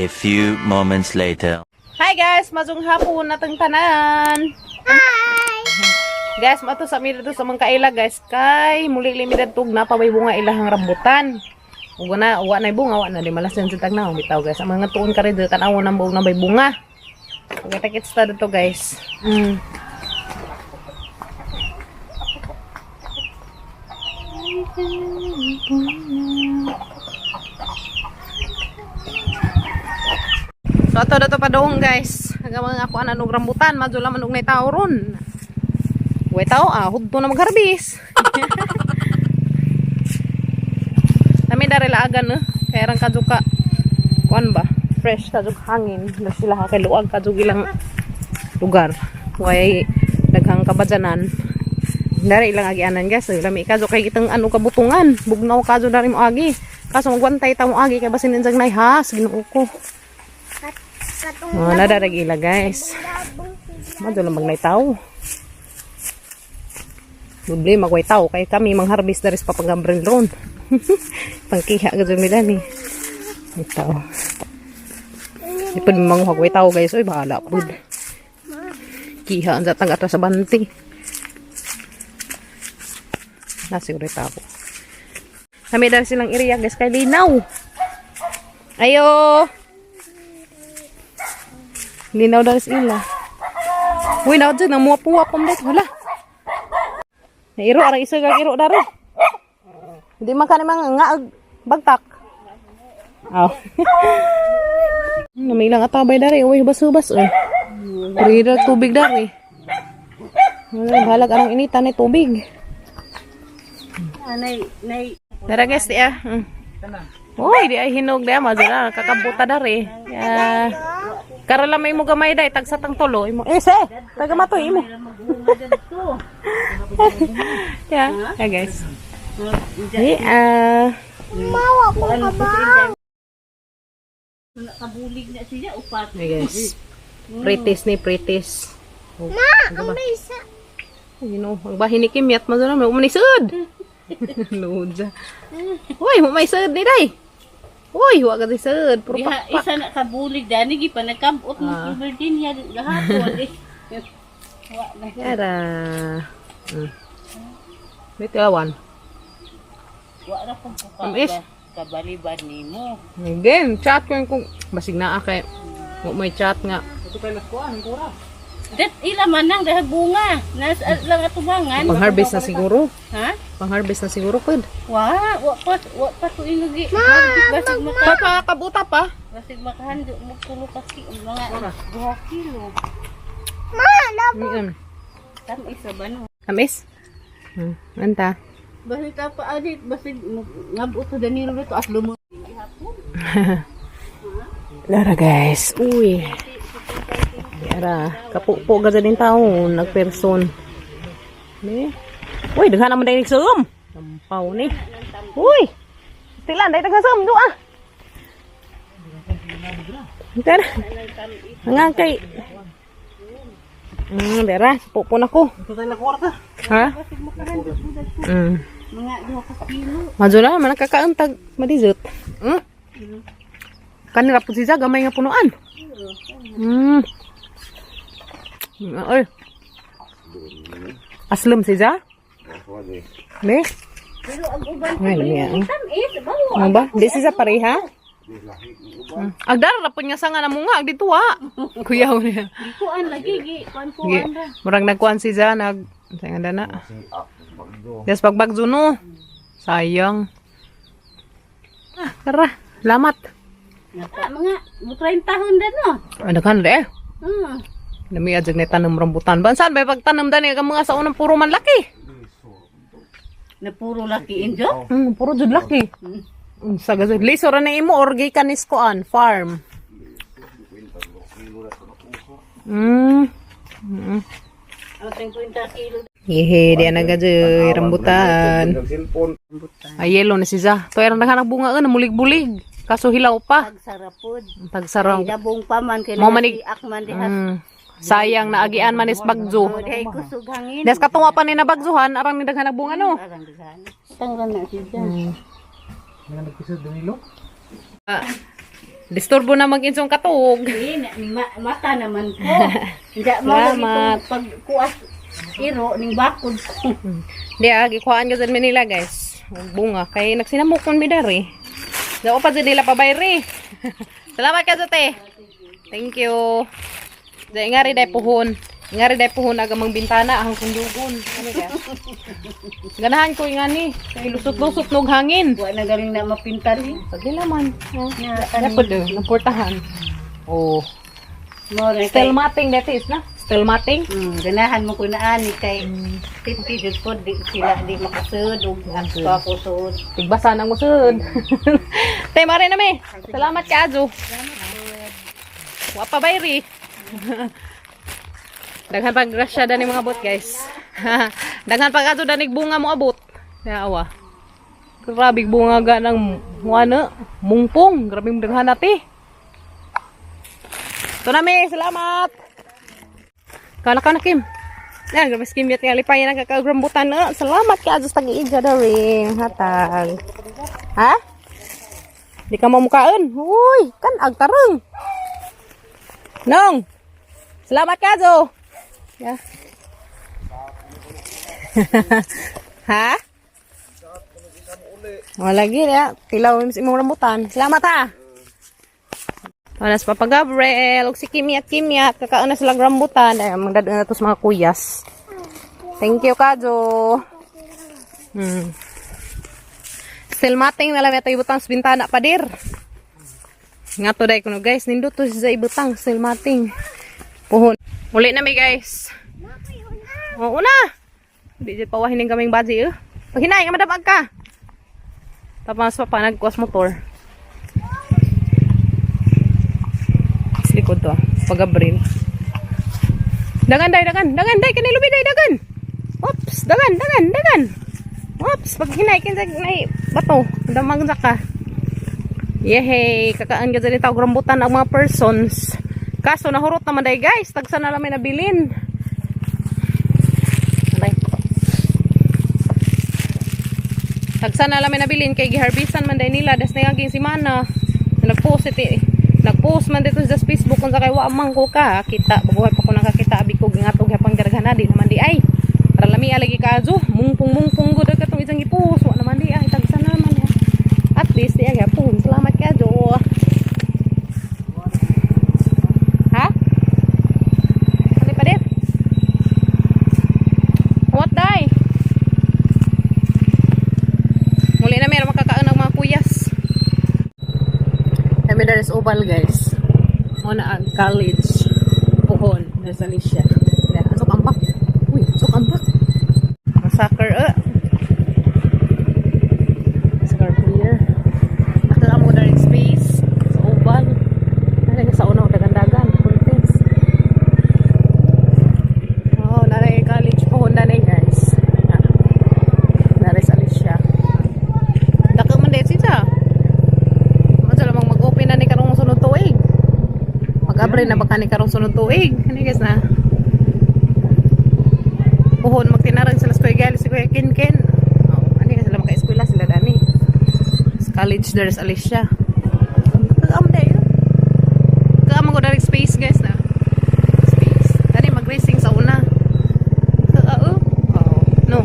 A few moments later. Hi guys, mazong hapon natang tanan. Hi! Guys, mato sa mi dito sa mga kaila guys kay muli limited tug na pabay bunga ilahang rambutan. Ug na wa na bunga, wa na di malas yan sa tagnaw bitaw guys. Ang mga tuon ka rin dito tan-aw nang buong na bay bunga. Pagkita-kits ta dito guys. So ato dato pa doong guys. Hanggang mga ako anan og rambutan, madula man og nay tao ron. Way tao ah, hudto na magharbis. Nami dari laagan no. Kaya rang kadyo ka kuan ba? Fresh kadyo hangin. Na sila ka kay luag kadyo ilang lugar. Way daghang kabadyanan. Dari ilang agianan guys. Lami kadyo kay kitang ano kabutungan. Bugnaw kadyo dari mo agi. Kaso magwantay ta mo agi kay basin insag nay has Ginoo ko. Katong Oh, nadarag ila guys. labong sila. Madyo lang magnay tao. Problema ko tao kay kami mangharvest dari sa papagambrel ron. Pangkiha gud mi dani. May tao. Di pud manguha ko tao guys, oy bahala pud. Kiha ang zatang ata sa banti. Na siguro tao. Kami dari silang area guys kay linaw. Ayo. Linaw dari sila. Uy, na dyan, namuwa-puwa pa mo Wala. Nairo, arang isa kag iro dari. Hindi man ka naman nga bagtak. Aw. Namilang atabay dari. Uy, hubas-hubas. Uy. Puri tubig dari. Wala, bahalag arang initan ni tubig. Nay, nay. Dara guys, di ah. Uy, di ay hinog di ah. Madala, kakabuta dari. Ya. Karola may mo gamay day, tagsatang tulo. Imo. Eh, se! Taga matoy imo. Yeah, yeah guys. Hey, ah. Mawa ko ka ba? Nakabulig na siya, upat. Hey guys. Pritis ni pritis. Oh, Ma, ang may isa. You know, ang bahin ni Kim yat madala may umanay sud. Load. Uy, may sud ni day. Uy, wa ka sud. Puro Diha, pakpak. isa na kabulig dani gi pa nagkabot mo si Virginia gahapon. Eh. Wa na. Yara. May tilawan. Wa ra pong buka. Amis. Kabaliban nimo. Again, chat ko yung kung basig na kay mo may chat nga. Dat ila man nang dahag bunga. Nas lang atubangan. Pang-harvest na siguro. Ha? Pang-harvest na siguro pud. Wa, wa pa to inugi. Basig maka Papa, kabuta pa. basig makahando mo tulo ka mga 2 kilo. Ma, labong. Tam isa ba no? Kamis? Anta. Basig ta pa adit basig ngabot to Danilo to aslo mo. Lara guys. Uy. Yara, kapupo ga din tao nagperson. Ni. Uy, daghan naman dahil nagsuom. Lampaw ni. Uy. Tilan dahil tagasum do ah. Tara. Nga kay dara, pupo na ko. Ha? Mga 2 ka kilo. Madula, man nakakaantag madizot. Kanira po siya gamay nga punuan. Oy. Aslom siya? Ne? Pero ang uban Ay, lami ah. tamis, bawo. Ano ba? Di siya pareha? Agdara ra po niya sa nga namunga ag dito ah. Kuyaw niya. Kuan lagi gi, kuan Gi, kuan ra. murag nagkuan si Za nag sa nga dana. Des pagbagzo no. Sayang. Ah, tara. Salamat. Nata mga mo 30 tahon da no. Ano kan de? Nami adjag na tanom rambutan. Bansan may pagtanom dani ka mga sa unang puro man laki. Na puro laki injo. Puro jud laki. Sa gazud liso ra na imo or gikan is kuan farm. Ang 50 kilo. Yehe, di na gadyo rambutan. Ay, yellow na si Za. To erang naghanap bunga namulig-bulig. Kaso hilaw pa. Pagsarapod. Pagsarang. Dabong pa man kay Mo manig- si Akman diha. Sayang na agian man is bagzo. Dihay kusog hangin. Des katunga pa ni nabagzuhan arang ni daghan bunga no. Arang daghan. Tanggal na siya. Ah, Disturbo na mag-insong katuog. Eh, mata naman ko. Hindi mo Salamat. itong pagkuas iro ning bakod ko. Di ah, gikuhaan ka sa Manila, guys. Og bunga. Kay nagsinamok man mi dari. Dako pa dyan nila pabayri. Salamat ka te. Thank you. Di ngari day puhon. Ngari day puhon aga mang bintana ang kundugon. Ano ka? Ganahan ko ingani. Kay lusot-lusot nog hangin. Wa na galing na mapintar eh. Pagila man. Nga, Dapat do, naportahan. Oh. Mo na kay Still mating that is na. Still mating. Ganahan mo ko na ani kay safety jud ko di sila di makasud ug Agad. ako sud. Tigbasa na mo sud. Tay mare na me. Salamat ka Ajo. Wa pa bayri. Daghan pag grasya dani mga bot, guys. Daghan pag ato dani bunga mo abot. Yaawa. Grabe bunga ga ng wano, mungpong, grabe daghan ate. Ito na me, salamat. Kana ka na Kim. Yan, grabe si Kim yat nga lipayan ang kakaagrambutan. Ah, salamat ka Ajo sa tag-iidya dari. Hatag. Ha? Di ka mamukaan. Uy, kan ag tarong. Nong. Salamat ka, Jo. Yeah. Ha? Wala gid ya. Tilaw sa imong rambutan. Salamat ha. Wala sa Papa Gabriel, ug si Kimi at Kimyat, kakaon na silang rambutan. Ay, magdadaan na to sa mga kuyas. Thank you, Kajo. Still mating na lang ito ibutang sa bintana pa dir. Nga to day kuno guys, nindot to sa ibutang still mating. Puhon. Uli na mi guys. Oo na. Di jud pawahin ning kaming baji eh. Paghinay nga madabag ka. Tapos pa pa nagkuas motor. Sa likod to ah. Pag-abril. Dagan day, dagan, dagan day, kani lubi day, dagan. Oops, dagan, dagan, dagan. Oops, pag hinay kinsa nay bato, damag sa ka. Yehey, kakaan ka dyan tawag rambutan ang mga persons. Kaso nahurot naman day guys, tagsa na lang may nabilin. Aray. Tagsa na lang may nabilin kay giharbisan man day nila das nangaging simana. Nagpost iti nagpost man dito sa Facebook kung sa kay wa man ko ka kita buhay pa ko nakakita abi ko gingatog hapang gargana di naman di ay. Para lami alagi kazo mungpong mungpong gud katong isang gipost wa naman di ay tagsa na naman ya. At least di ay hapon. Salamat kazo. Ha? Ano pa din? What day? Muli na meron makakaon ng mga kuyas. Kami na is Oval guys. Muna ang college. Puhon. Nasa Alicia. Asok ambak. Uy, asok ambak. Massacre eh. Massacre clear. Nakaka mo na rin space. Sa Oval. Nalagay sa una dagan-dagan. Contest. Oh, nalagay college Puhon na guys. Naris Alicia. Dako man din siya. Mo lamang mag-open na ni karong sunod tuig. Mag-abre na baka ni karong sunod tuig. Ano guys na? Puhon magtinarang sila sa Kuya Gali, si Kuya Ken Ken. Oh, ano guys sila maka-eskwela sila dani. Sa college there's Alicia. Kaam dayo. Kaam ko direct space guys na. Space. Dani mag-racing sa una. Kao. Oh, no.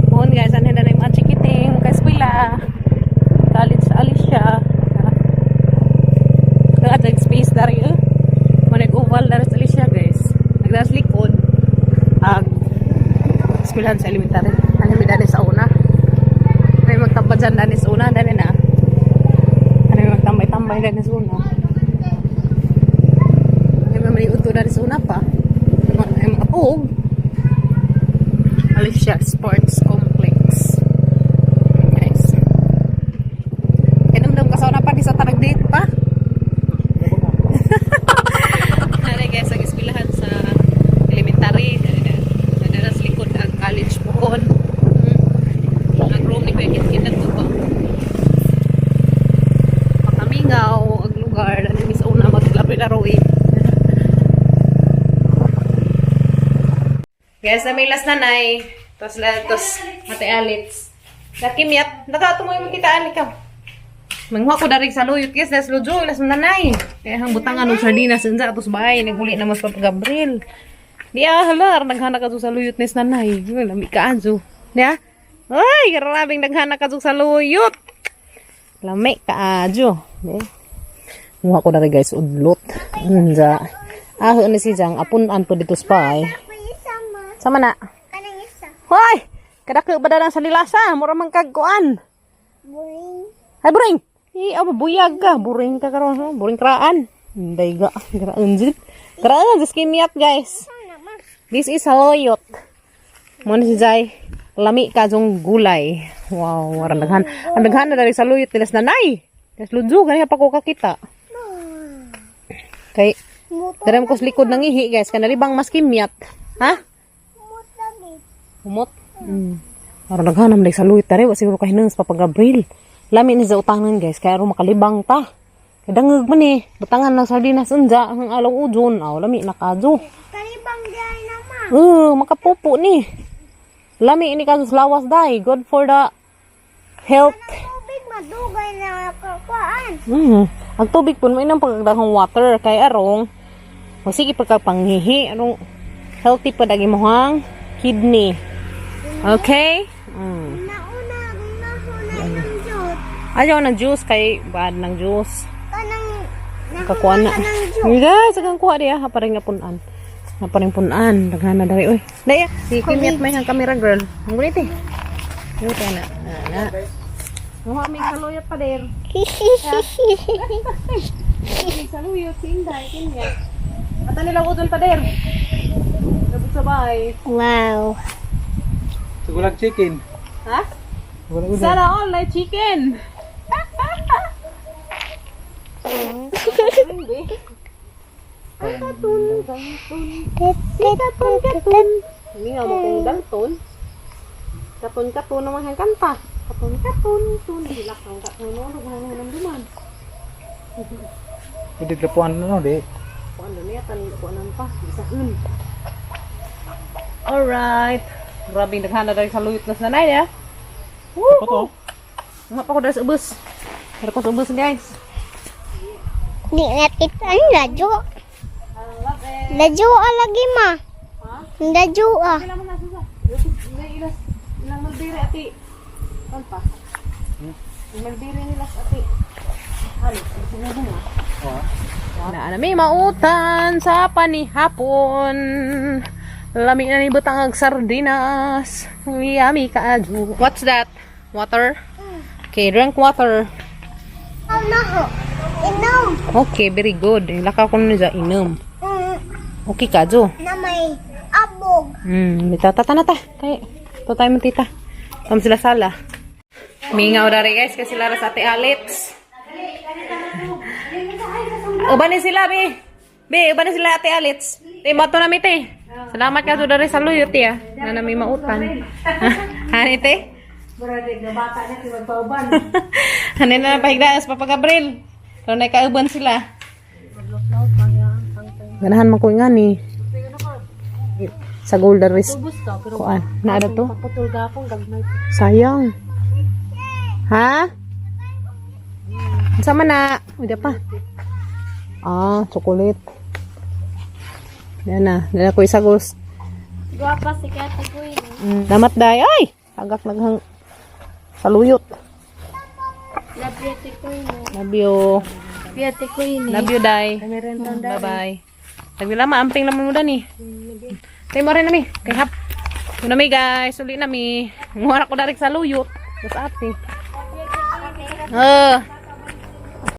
Puhon guys, ano na yung mga chikiting, mga eskwela. College sa Alicia. Nag space dari eh. Manag oval dari sa Alicia guys. Nagdas likod. Ag eskwelahan sa elementary. Ano mi dani sa una. May magtambay dyan dani sa una dani na. Ano may magtambay-tambay dani sa una. May mga udto dani sa una pa. May mga tuog. Alicia Sports Complex. Guys. Kinumdum ka sa una pa, di sa tarag date pa. Ano guys, ang eskwelahan sa elementary. Nandara sa likod ang college pohon. Ang room ni Kuya Kitkit at pa. Pakamingaw ang lugar. Ano miss una maglaro-laro eh. Guys, na may last nanay. Tapos, tos, Ate Alitz. Nakimyat. Nakatumoy mo tita Ali ka. Manguha ko darig sa luyot guys, das lujo, las nanay. Kaya hang butangan og sardinas unsa atos bahay, naguli na mas Papa Gabriel. Di ah, hala, naghana ka sa luyot nis nanay. Uy, lami ka anjo. Di ah? Ay, grabing naghana ka sa luyot. Lami ka adyo. Di. Nguha ko dari guys udlot. Unja. Ah, ni si Jang apun-an po dito sa bahay. Ako isa ma. Sama na. Kanang isa. Hoy! Kadako ba lang sa nilasa? Mura man kag kuan. Buring. Ay, buring! Eh, aba, buyag ka. Buring ka karon ha? Buring kraan. Hindi ga. Kraan jud. Kraan, just kimiyat, guys. Sana ma. This is haloyot. Mo ni si Jai. Lami ka jong gulay. Wow, warang daghan. Ang daghan na dari sa luyot nilas nanay. Nilas ludyo, ganyan pa ko kakita. Kay, Muto. daram ko sa likod ng ihi, guys. Kanalibang mas kimyat. Ha? Muto gid. Humot. Aron naghanam day sa luyot tare, wa siguro kahinang sa Papa Gabriel. Lami ni sa utangan guys, kaya aron makalibang ta. Kay dangag man eh, butangan ng sardinas unja ang along ujon, aw lami na kadyo. Kalibang dyan na ma. Makapupo ni. Lami ini kadyo sa lawas day, good for the health. Tubig madugay na kakuan. Ang tubig po, may nang pagdagong water kay arong o sige pagkapanghihi, arong healthy pa dagi mo ang kidney. Okay? Nauna, nahuna ng juice. Ayaw ng juice kay bad ng juice. Kanang Kakuha na. nahuna ng juice. Guys, agang kuha diya ha paring napunan. Ha paring punan. Daghan na dari oy. Daya, si Kimyat may hang camera girl. Ang gunit eh. Yo kay na. Na. Na. Mga may saluyot pa der. May saluyot si Inday Kimyat. Ata nila udon pa der. Labot sa bahay. Wow. Sugulag chicken. Ha? Sugulag udon. Sana all like chicken. Katon, katon. Hindi nga mo kong dalton. Katon katon naman ang kanta. Katon katon tun hilak ang katon no naghahanam duman. Pwede lapuan na no, di. Kuan na niya tan kuanan pa bisahun. Alright. Grabe naghana dahil sa luyot na sa nanay ya. Woo! Apa to? Nga pa ko dahil sa ubos. Pero ko sa ubos guys. Di natin ang ladyo. Ladyo ah lagi ma. Ladyo ah. Kailan mo na sa? Ilas ilang malbiri ati. Kan pa? Malbiri nila sa ati. Halos, sino mo? Na nami mautan sa panihapon. Lami na ni butang ag sardinas. Yummy kaadyo. What's that? Water? Okay, drink water. Oh no. Inom. Okay, very good. Lakaw ko na niya inom. Okay kadyo. Na may abog. Tata na ta. Kay, to tayo man tita. Tam sila sala. Mingaw dari guys kasi sila ra sa Ate Alex. Uban ni sila, be. Be, uban ni sila Ate Alex. Te, mato na mi te. Salamat ka dari sa luyot ya. Na nami mautan. Hani te? Hani na pahigda sa Papa Gabriel. Pero nakauban sila. Ganahan man ko nga ni. Sa golden rice. Kuan. Naada to? Sayang. Ha? Sama na. Uy, pa. Ah, chocolate. Yan na. Yan na ko isagos. Guwapa si Kati Queen. Damat day. Ay! Agak naghang saluyot. Love you, Ate Queen. Love you. Love you, Ate Queen. Love you, day. Bye-bye. Tagwila, maamping naman mo dani. Tayo mo rin nami. Kay hap. Ito nami guys. Uli nami. Nguha ko darik sa luyot. Mas ate.